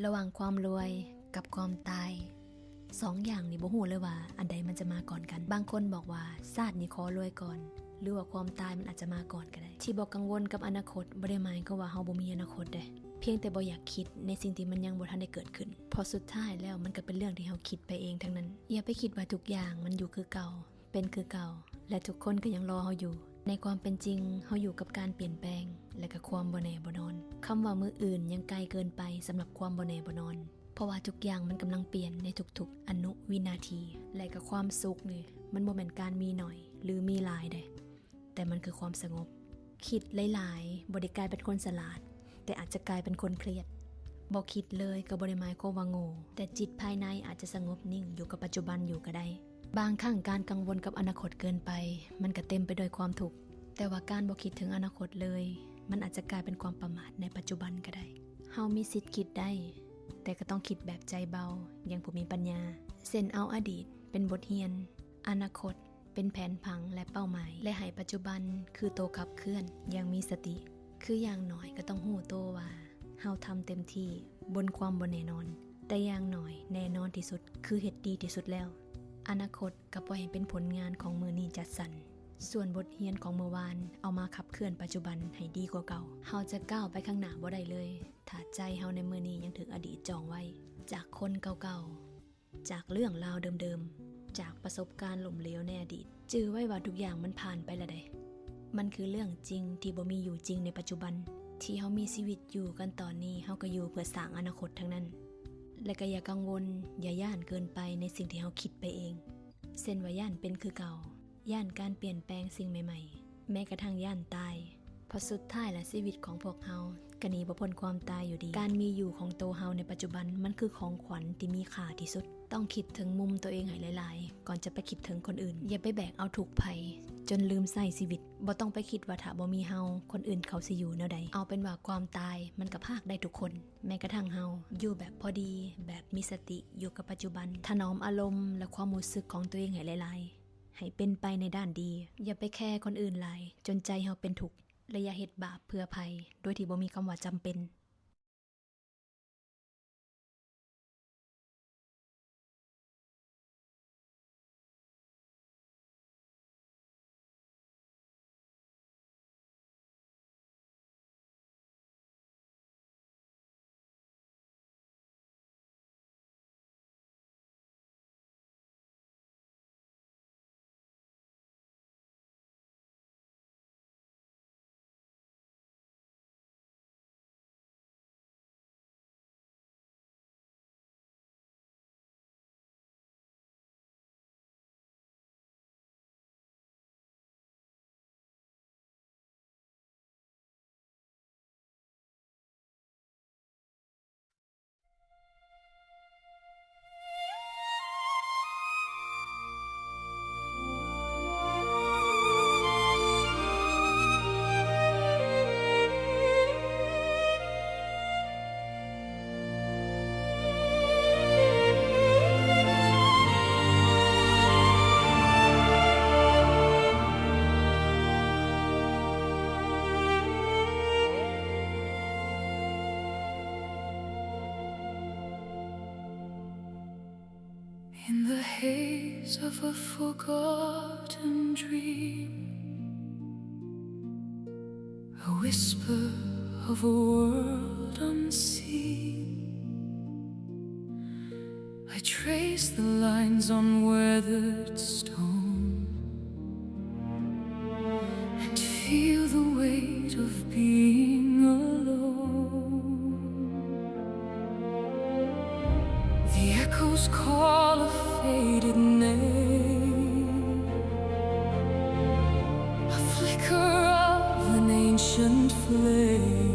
ລະຫວ່າງຄວາມລວຍກັບຄວາມຕາຍ, ສອງຢ່າງນີ້ບໍ່ຮູ້ເລີຍວ່າອັນໃດມັນຈະມາກ່ອນກັນ. ບາງຄົນບອກວ່າຊາດນີ້ຂໍລວຍກ່ອນ ຫຼືວ່າຄວາມຕາຍມັນອາດຈະມາກ່ອນກໍໄດ້. ທີ່ບໍ່ກັງວົນກັບອະນາຄົດບໍ່ໄດ້ໝາຍຄວາມວ່າເຮົາບໍ່ມີອະນາຄົດເດ້, ພຽງແຕ່ບໍ່ຢາກຄິດໃນສິ່ງທີ່ມັນຍັງບໍ່ທັນໄດ້ເກີດຂຶ້ນ, ເພາະສຸດທ້າຍແລ້ວມັນກໍເປັນເລື່ອງທີ່ເຮົາຄິດໄປເອງທັງນັ້ນ. ຢ່າໄປຄິດວ່າທຸກຢ່າງມັນຢູ່ຄືເກົ່າ, ເປັນຄືເກົ່າ ແລະ ທຸກຄົນກໍຍັງລໍເຮົາຢູ່. ໃນຄວາມເປັນຈິງ, ເຮົາຢູ່ກັບການປ່ຽນແປງ ແລະ ກໍຄວາມບໍ່ແນ່ບໍ່ນອນ. ຄຳວ່າມື້ອື່ນຍັງໄກເກີນໄປສຳລັບຄວາມບໍ່ແນ່ບໍ່ນອນ, ເພາະວ່າທຸກຢ່າງມັນກຳລັງປ່ຽນໃນທຸກໆອະນຸວິນາທີ. ແລະ ກໍຄວາມສຸກນີ້ ມັນບໍ່ແມ່ນການມີໜ້ອຍ ຫຼື ມີຫຼາຍເດ້, ແຕ່ມັນຄືຄວາມສະຫງົບ. ຄິດຫຼາຍໆ ບໍ່ໄດ້ກາຍເປັນຄົນສະຫຼາດ, ແຕ່ອາດຈະກາຍເປັນຄົນເຄຣີຍດ. ບໍ່ຄິດເລີຍກໍບໍ່ໄດ້ໝາຍຄວາມວ່າໂງ່, ແຕ່ຈິດພາຍໃນອາດຈະສະຫງົບນິ່ງຢູ່ກັບປັດຈຸບັນຢູ່ກໍໄດ້. ບາງຄັ້ງການກັງວົນກັບອະນາຄົດເກີນໄປ ມັນກໍເຕັມໄປດ້ວຍຄວາມທຸກ, ແຕ່ວ່າການບໍ່ຄິດເຖິງອະນາຄົດເລີຍ ມັນອາດຈະກາຍເປັນຄວາມປະໝາດໃນປັດຈຸບັນກໍໄດ້. ເຮົາມີສິດຄິດໄດ້, ແຕ່ກໍຕ້ອງຄິດແບບໃຈເບົາ ຢ່າງຜູ້ມີປັນຍາ, ເຊັ່ນ ເອົາອະດີດເປັນບົດຮຽນ, ອະນາຄົດ ເປັນແຜນຜັງ ແລະ ເປົ້າໝາຍ ແລະ ໃຫ້ປັດຈຸບັນຄືໂຕຂັບເຄື່ອນຢ່າງມີສະຕິ. ຄືຢ່າງໜ້ອຍກໍຕ້ອງຮູ້ໂຕວ່າເຮົາທຳເຕັມທີ່ບົນຄວາມບໍ່ແນ່ນອນ, ແຕ່ຢ່າງໜ້ອຍແນ່ນອນທີ່ສຸດຄືເຮັດດີທີ່ສຸດແລ້ວ. ອະນາຄົດກໍປ່ອຍໃຫ້ເປັນຜົນງານຂອງມື້ນີ້ຈັດສັນ, ສ່ວນບົດຮຽນຂອງມື້ວານເອົາມາຂັບເຄື່ອນປັດຈຸບັນໃຫ້ດີກວ່າເກົ່າ. ເຮົາຈະກ້າວໄປຂ້າງໜ້າບໍ່ໄດ້ເລີຍ ຖ້າໃຈເຮົາໃນມື້ນີ້ຍັງຖືກອະດີດຈອງໄວ້ ຈາກຄົນເກົ່າໆ. ຈາກເລື່ອງລາວເດີມໆ, ຈາກປະສົບການລົ້ມເຫຼວໃນອະດີດ. ຈື່ໄວ້ວ່າທຸກຢ່າງມັນຜ່ານໄປແລ້ວໃດ໋. ມັນຄືເລື່ອງຈິງທີ່ບໍ່ມີຢູ່ຈິງໃນປັດຈຸບັນ. ທີ່ເຮົາມີຊີວິດຢູ່ກັນຕອນນີ້, ເຮົາກໍຢູ່ເພື່ອສ້າງອະນາຄົດທັງນັ້ນ. ແລະ ກໍຢ່າກັງວົນ, ຢ່າຢ້ານເກີນໄປໃນສິ່ງທີ່ເຮົາຄິດໄປເອງ. ເຊັ່ນວ່າຢ້ານເປັນຄືເກົ່າ, ຢ້ານການປ່ຽນແປງສິ່ງໃໝ່ໆ, ແມ້ກະທັ່ງຢ້ານຕາຍ. ເພາະສຸດທ້າຍລະ ຊີວິດຂອງພວກເຮົາກໍໜີບໍ່ພົ້ນຄວາມຕາຍຢູ່ດີ. ການມີຢູ່ຂອງໂຕເຮົາໃນປັດຈຸບັນ ມັນຄືຂອງຂວັນທີ່ມີຄ່າທີ່ສຸດ. ຕ້ອງຄິດເຖິງມຸມໂຕເອງໃຫ້ຫຼາຍໆ ກ່ອນຈະໄປຄິດເຖິງຄົນອື່ນ. ຢ່າໄປແບກເອົາທຸກໃຜຈົນລືມໃຊ້ຊີວິດ. ບໍ່ຕ້ອງໄປຄິດວ່າຖ້າບໍ່ມີເຮົາ, ຄົນອື່ນເຂົາຊິຢູ່ແນວໃດ. ເອົາເປັນວ່າຄວາມຕາຍມັນກໍພາກໄດ້ທຸກຄົນ, ແມ້ກະທັ່ງເຮົາ. ຢູ່ແບບພໍດີ, ແບບມີສະຕິ, ຢູ່ກັບປັດຈຸບັນ, ຖະໜອມອາລົມ ແລະ ຄວາມຮູ້ສຶກຂອງໂຕເອງໃຫ້ຫຼາຍໆ. ໃຫ້ເປັນໄປໃນດ້ານດີ. ຢ່າໄປແຄຄົນອື່ນຫຼາຍ ຈົນໃຈເຮົາເປັນທຸກ ແລະ ຢ່າເຮັດບາບເພື່ອໃຜໂດຍທີ່ບໍ່ມີຄຳວ່າຈຳເປັນ. In the haze of a forgotten dream, a whisper of a world unseen, I trace the lines on weathered stone and feel the weight of being alone. The echoes call a faded name, a flicker of an ancient flame.